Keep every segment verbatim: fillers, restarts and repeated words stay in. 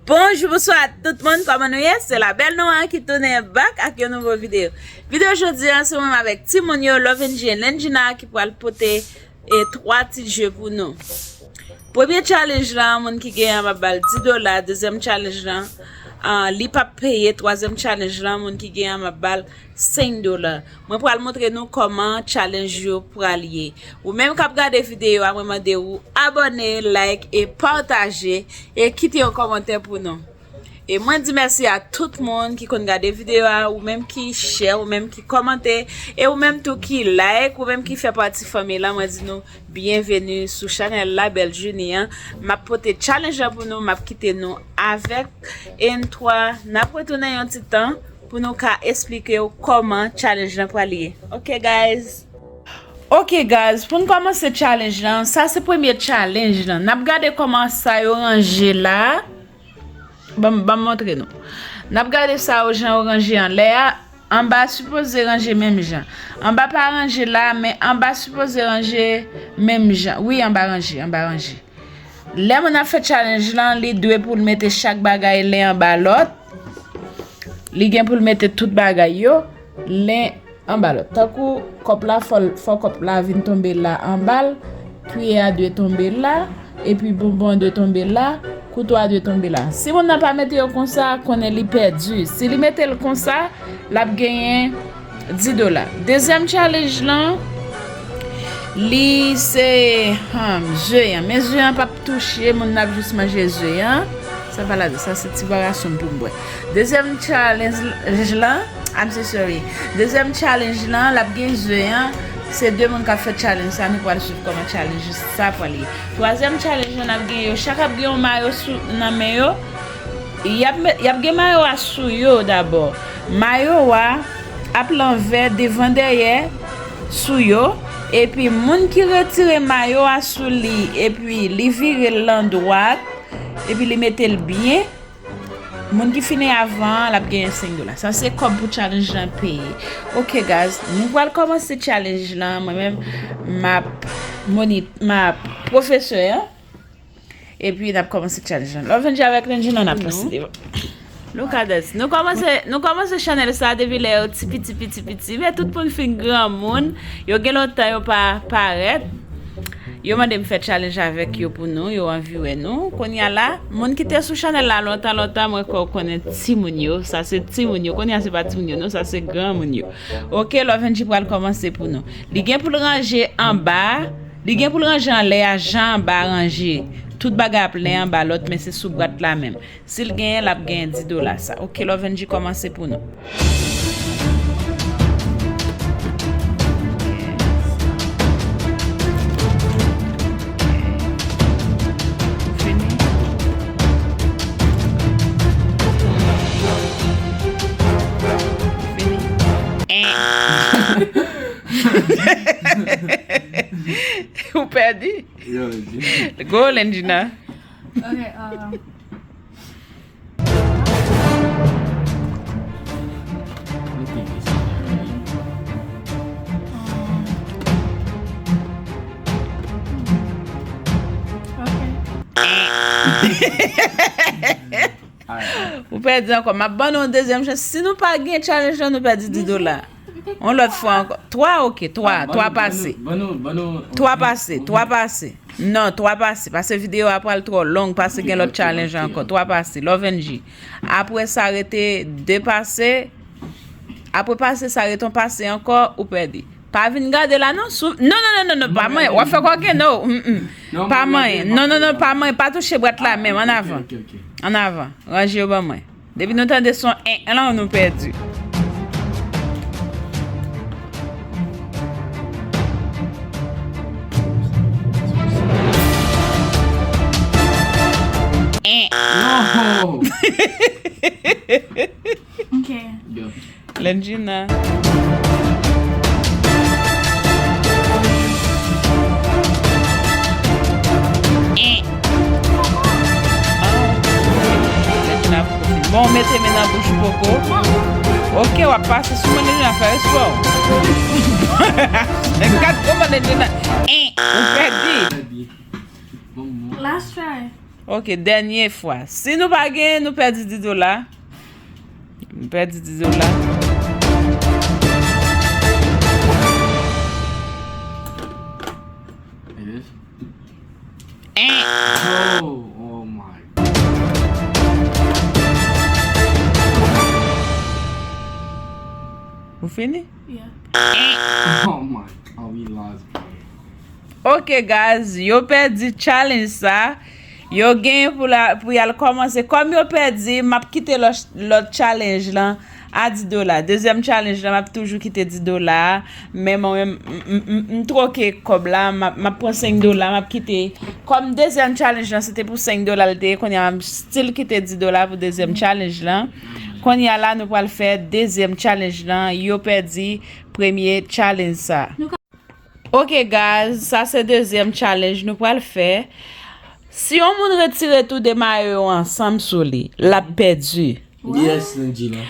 Bonjou, bonswa tout moun, kòman nou ye? Se la bèl Noah ki tounen back ak yon nouvo videyo. Videyo jodi a, se mwen avèk timoun yo, Lovenji e Lendjina ki pral pote e twa ti je pou nou. Premye challenge lan, moun ki genyen an, m ap ba l dis dola. Dezyèm challenge lan, ah, li p ap peye. Twazyèm challenge lan, moun ki genyen an, m ap ba l senk dola. Mwen pral montre nou kòman challenge yo pral ye. Ou menm k ap gade videyo a, mwen mande ou abòne, like e pataje e kite yon kòmantè pou nou. E mwen di mèsi a tout moun ki konn gade videyo a, ou menm ki share, ou menm ki kòmante, e ou menm tou ki like, ou menm ki fè pati fanmi lan, mwen di nou byenveni sou chanèl La Belle Junie an. M ap pote challenge lan pou nou, m ap kite nou avèk N twa. N ap retounen yon ti tan pou nou ka esplike w kòman challenge lan pral ye. Ok, guys. Ok, guys, pou n kòmanse challenge lan, sa se premye challenge lan. N ap gade kòman sa yo ranje la. Ban m, ban m montre nou. N ap gade sa yo, jan yo ranje anlè a. Anba sipoze ranje menm jan. Anba pa ranje la, men anba sipoze ranje menm jan. Wi, anba ranje, anba ranje. Lè moun ap fè challenge lan, li dwe pou l mete chak bagay len anba lòt. Li gen pou l mete tout bagay yo len anba lòt. Tankou kòp la, fò l, fò kòp la vin tonbe la anba l, kiyè a dwe tonbe la, epi bonbon an dwe tonbe la, kouto a dwe tonbe la. Si moun nan pa mete yo konsa, konnen li pèdi. Si li mete l konsa, l ap genyen dis dola. Dezyèm challenge lan, li se, hmm, ze an. Men ze an p ap touche, moun nan ap jis manje ze an. Sa pa ladan, sa se ti bwa rason m pou m bwè. Dezyèm challenge lan, I'm so sorry. Dezyèm challenge lan, l ap gen ze an. Se de moun k ap fè challenge sa, nou pral swiv kòman challenge sa pral ye. Twazyèm challenge lan, n ap gen yo chak ap gen yon mayo sou, nan men yo. Y ap met, y ap gen mayo a sou yo dabò. Mayo a ap lanvè devan dèyè sou yo. Epi moun ki retire mayo a sou li, epi li vire l landwat, epi li mete l byen, moun ki fini avan an, l ap genyen senk dola. Sa se kòb pou challenge lan peye. Ok, guys, nou pral kòmanse challenge lan. Mwen menm, m ap moni-, m ap pwofesè an. Epi n ap kòmanse challenge lan. Lovenji avèk Lendjina, n ap pase devan. Look at this. Nou kòmanse, nou kòmanse chanèl sa depi lè yo ti piti, piti, piti. Men tout moun fin granmoun. Yo gen lontan yo pa parèt. Yo mande m fè challenge avèk yo pou nou. Yo anvi wè nou. Kounye a la, moun ki te sou chanèl la lontan, lontan, mwen kwè w konnen timoun yo. Sa se timoun yo. Kounye a se pa timoun yo, non. Sa se granmoun yo. Ok, Lovenji pral kòmanse pou nou. Li gen pou l ranje anba. Li gen pou l ranje anlè a, jan anba ranje. Tout bagay ap len anba lòt, men se sou bwat la menm. Si l genyen, l ap genyen dis dola sa. Ok, Lovenji kòmanse pou nou. Fini. Fini. Ou pèdi. Yo, Lendjina. Go, Lendjina. Ok, euh, ok. Ou pèdi ankò. M ap ban nou yon dezyèm chans. Si nou pa gen challenge lan, nou pèdi dis dola. Yon lòt fwa ankò. Twa, ok. Twa, twa pase. Twa pase, twa pase. Non, twa pase. Paske videyo a pral twò long, paske gen lòt challenge ankò. Twa pase. Lovenji. Apre sa, rete de pase. Apre pase sa, rete yon pase ankò, ou pèdi. Pa vin gade la, non. Sou, non, non, non, non, non, pa manyen. W ap fè kòken, non. Mm, mm. Pa manyen. Non, non, non, pa manyen. Pa touche bwat la menm. Ann avan. Ann avan. Ranje yo ban mwen. Depi nou tande son en, en lan, nou pèdi. En. Non! Ok. Lendjina. Eh. Ah. Lendjina poko fin. Bon, mete men nan bouch ou poko. Ok, w ap pase sou mwen, Lendjina, fè respè w. Gad kòman Lendjina. Eh. Ou pèdi. Last try. Ok, dènye fwa. Si nou pa genyen, nou pèdi dis dola. Nou pèdi dis dola. It is? Oh, oh my. Ou fini? Yeah. Oh my God, we lost, bro. Ok, guys, yo pèdi challenge sa. Yo genyen pou la, pou y al kòmanse. Kòm yo pèdi, m ap kite lòt, lòt challenge lan a dis dola. Dezyèm challenge lan, m ap toujou kite dis dola a. Men mwen menm, m, m, m, m twoke kòb la, m ap, m ap pran senk dola, m ap kite. Kòm dezyèm challenge lan, se te pou senk dola l te ye, kounye a m still kite dis dola pou dezyèm challenge lan. Kounye a la, nou pral fè dezyèm challenge lan. Yo pèdi premye challenge sa. Ok, guys, sa se dezyèm challenge nou pral fè. Si yon moun retire tou de mayo yo ansanm sou li, l ap pèdi. Yes, Lendjina.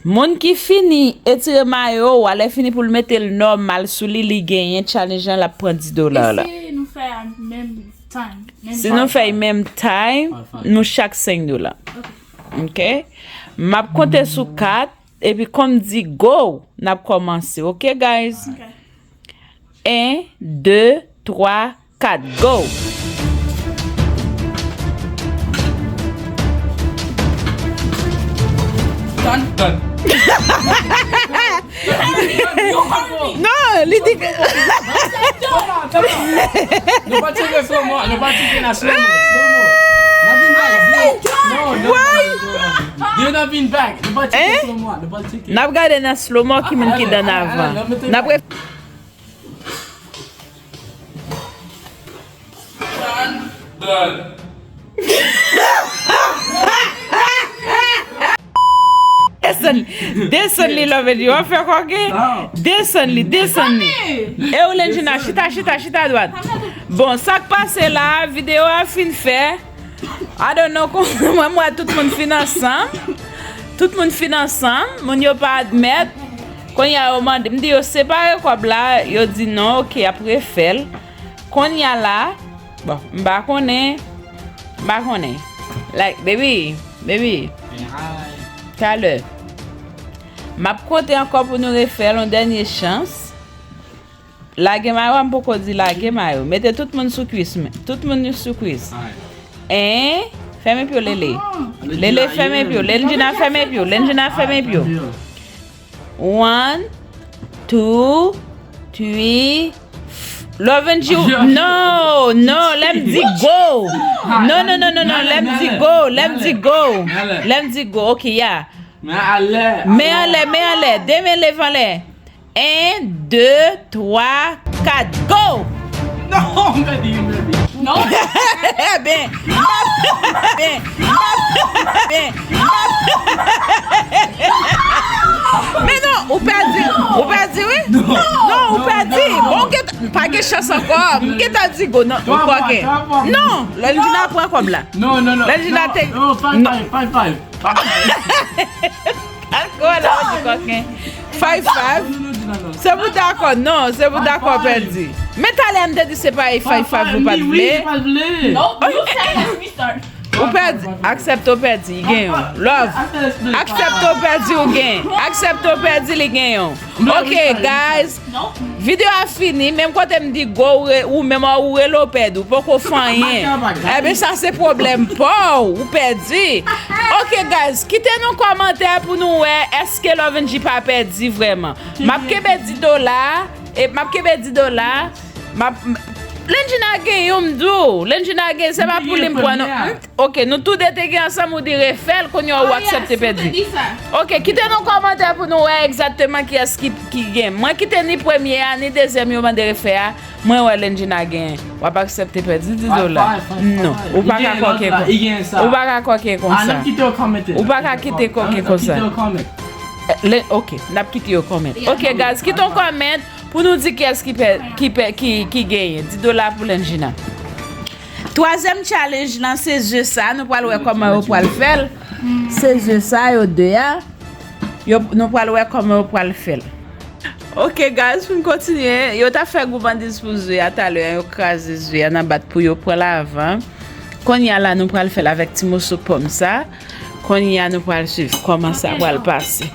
Moun ki fini etire mayo a, lè fini pou l mete l nòmal sou li, li genyen challenge lan, l ap pran dis dola la. E si nou fè a menm time? Si nou fè menm time, nou chak senk dola. Ok. M ap konte sou kat, epi kòm di go, n ap kòmanse. Ok, guys? Ok. En, de, twa, kat, go! Done. Done. Non, li di ke... Come on, come on. Nou pa tcheke slow mo, nou pa tcheke nan slow mo, slow mo. N ap vin back. No, no, no, no. Gen nan vin back. Nou pa tcheke slow mo, nou pa tcheke. N ap gade nan slow mo ki moun ki done avan. N ap re- Desann, desann li, Love Eddy. W ap fè kòken? Desann li, desann li. E ou, Lendjina, chita, chita, chita dwat. Bon, sa k pase la, videyo a fin fè. I don't know, mwen, m wè tout moun fin ansanm. Tout moun fin ansanm. Moun yo pa admèt. Kounye a yo mande, m di yo separe kòb la, yo di non, ok, y ap refè l. Kounye a la, bon, m pa konnen, m pa konnen. Like, baby, baby. Talè. M ap konte ankò pou nou refè l yon dènye chans. Lage mayo a, m poko di lage mayo. Mete tout moun sou kwis, men. Tout moun sou kwis. En, fèmen pye w, Lele. Lele, fèmen pye w. Lendjina, fèmen pye w. Lendjina, fèmen pye w. One, two, three, f-, Lovenji, non, non, lè m di go. Non, non, non, non, non, lè m di go, lè m di go. Lè m di go, ok, ya. Men anlè, men anlè, men anlè. De men leve anlè. En, de, twa, kat, go! Non, Medi, Medi. Non. Ben, ben, ben, ben. Men non, ou pèdi, ou pèdi, wi. Non, ou pèdi. Bon, ou gen, pa gen chans ankò. M gentan di go, non, ou kòken. Non, Lendjina pran kòb la. Non, non, non. Lendjina te. Non, five, five, five, five. Dakò, la, ou di kòken. Five, five. Se pou dakò, non, se pou dakò pèdi. Men talè m te di se pa five, five ou pa t vle. Non, you said it, we start. Ou pèdi, aksepte ou pèdi, genyen. Love, aksepte ou pèdi, ou genyen. Aksepte ou pèdi, li genyen. Ok, guys. Videyo a fini, menm kote m di go, ou re-, ou menm ou rele w pèdi, ou poko fè anyen. Ebyen, sa se pwoblèm pa w, ou pèdi. Ok, guys, kite nou kòmantè pou nou wè èske Lovenji pa pèdi vrèman. M ap kenbe dis dola, e m ap kenbe dis dola, m ap, Lendjina genyen, m di w, Lendjina genyen, se pa pou li m pran non. Ok, nou tou de te gen ansanm, ou di refè l, kounye a ou aksepte pèdi. Ok, kite nan kòmantè pou nou wè egzakteman kiyès ki, ki gen. Mwen ki te ni premye a, ni dezyèm yo mande refè a, mwen wè Lendjina gen. W ap aksepte pèdi dis dola. Non, ou pa ka kòken kon-, ou pa ka kòken konsa. Ou pa ka kite kòken konsa. Eh, le-, ok, n ap kite yo kòmèt. Ok, guys, kite yon kòmèt pou nou di kiyès ki pè-, ki pè-, ki, ki genyen. Dis dola pou Lendjina. Twazyèm challenge lan, se je sa. Nou pral wè kòman yo pral fè l. Se je sa, yo de a. Yo, nou pral wè kòman yo pral fè l. Ok, guys, pou n kontinye, yo t ap fè goumandèz pou je a talè, yo kraze je a nan bat pou yo pran l avan. Kounye a la, nou pral fè l avèk ti moso pòm sa. Kounye a, nou pral swiv kòman sa pral pase.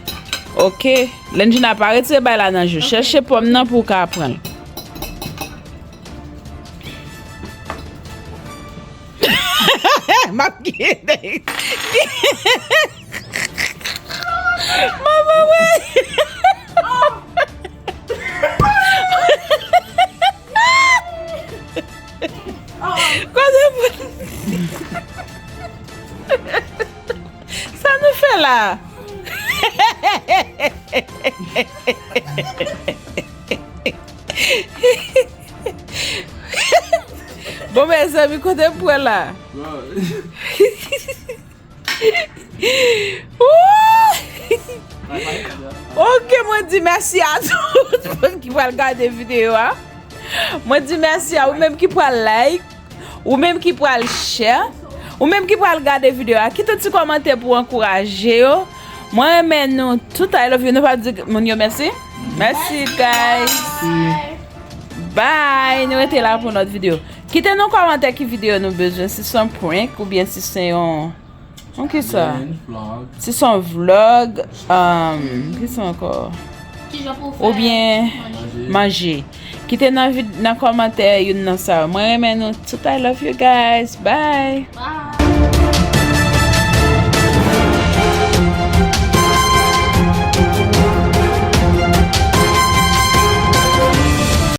Ok? Lenjina, pa retire bay la nan je w. Chèche pòm nan pou w ka pran l. M ap gade. Manman, wè. Kote pou sa nou fè la? Bon, mezanmi, kote m pran la? Ok, mwen di mèsi a tout moun ki pral gade videyo a. Mwen di mèsi a ou menm ki pral like, ou menm ki pral share, ou menm ki pral gade videyo a. Kite yon ti kòmantè pou ankouraje yo. Mwen renmen nou tout, I love you. Nou pa di moun yo mèsi? Mèsi, guys. Bye. Nou rete la pou lòt videyo. Kite nan kòmantè ki videyo nou bezwen, si se yon prank oubyen si se yon, yon ki sa? Si se yon vlog, um, ki sa ankò? Oubyen manje. Kite nan vid-, nan kòmantè youn nan sa yo. Mwen renmen nou tout, I love you guys. Bye.